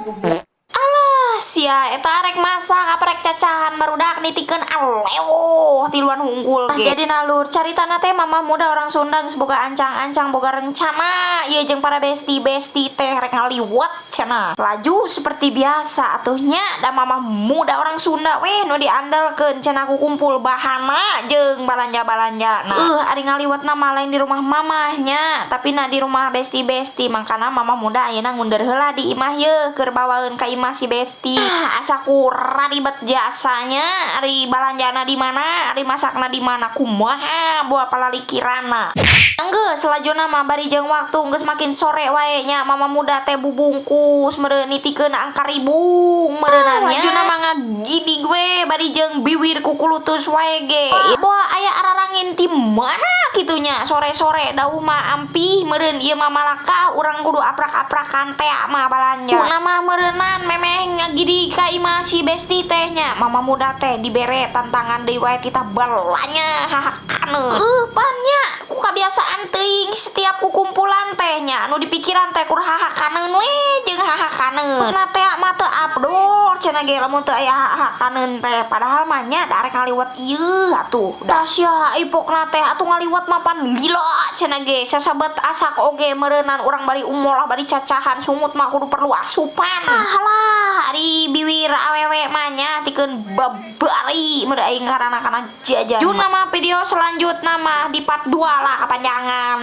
Goblok. Alah, sia eta arek masak apa rek cacahan, barudak nitikeun alewoh tiluan hungkul ge. Jadi nalur caritana teh, mama muda orang Sunda geus boga ancang-ancang, boga rencana ieu jeung para besti-besti teh rek ngaliwet cenah. Laju seperti biasa atuh nya, da mama muda orang Sunda weh nu diandalkeun cenah ku kumpul bahana jeung balanja-balanja. Nah, ari ngaliwetna mah lain di rumah mamahnya, tapi na di rumah besti-besti. Mangkana mama muda ayeuna ngunder heula di imah ye keur bawaeun ka imah si besti. Ah, asa ku ribet jasanya, ari balanjana di mana, ari masakna di mana, kumaha buah palalikirana. Enggeus, selajuna mah bari jeung waktu geus makin sore wae nya, mama muda teh bubungkus meureun nitikeun angkaribung meureunna nya. Lajuna mah ngagidig we bari jeung biwir kukulutus wae ge. Boa aya ararangin ti mana kitu nya sore-sore, dauh mah ampih meureun ieu mah, malakah urang kudu aprak-aprakan teh mah balanja. Tuna mah meureunan memeh ngagidig ka imah si besti teh nya, mama muda teh dibere tantangan deui wae titah balanya hahakaneun. Pan nya ku kabiasaan teuing, setiap kukumpulan teh nya anu dipikiran teh kur hahakaneun we jeung hahakaneun. Na teh mah teu afdol cenah ge lamun teu aya hahakaneun teh, padahal mah nya da arek ngaliwet ieu atuh. Da sia ipokna teh atuh ngaliwet mah pan lila cenah ge, sasabet asak oge meureunan urang bari umolah bari cacahan sungut mah kudu perlu asupan. Ah lah, ari biwir awewe mah nya tikeun babari meureun aing karana kana jajan. Juna mah video selanjutna mah di part 2 lah, kepanjangan.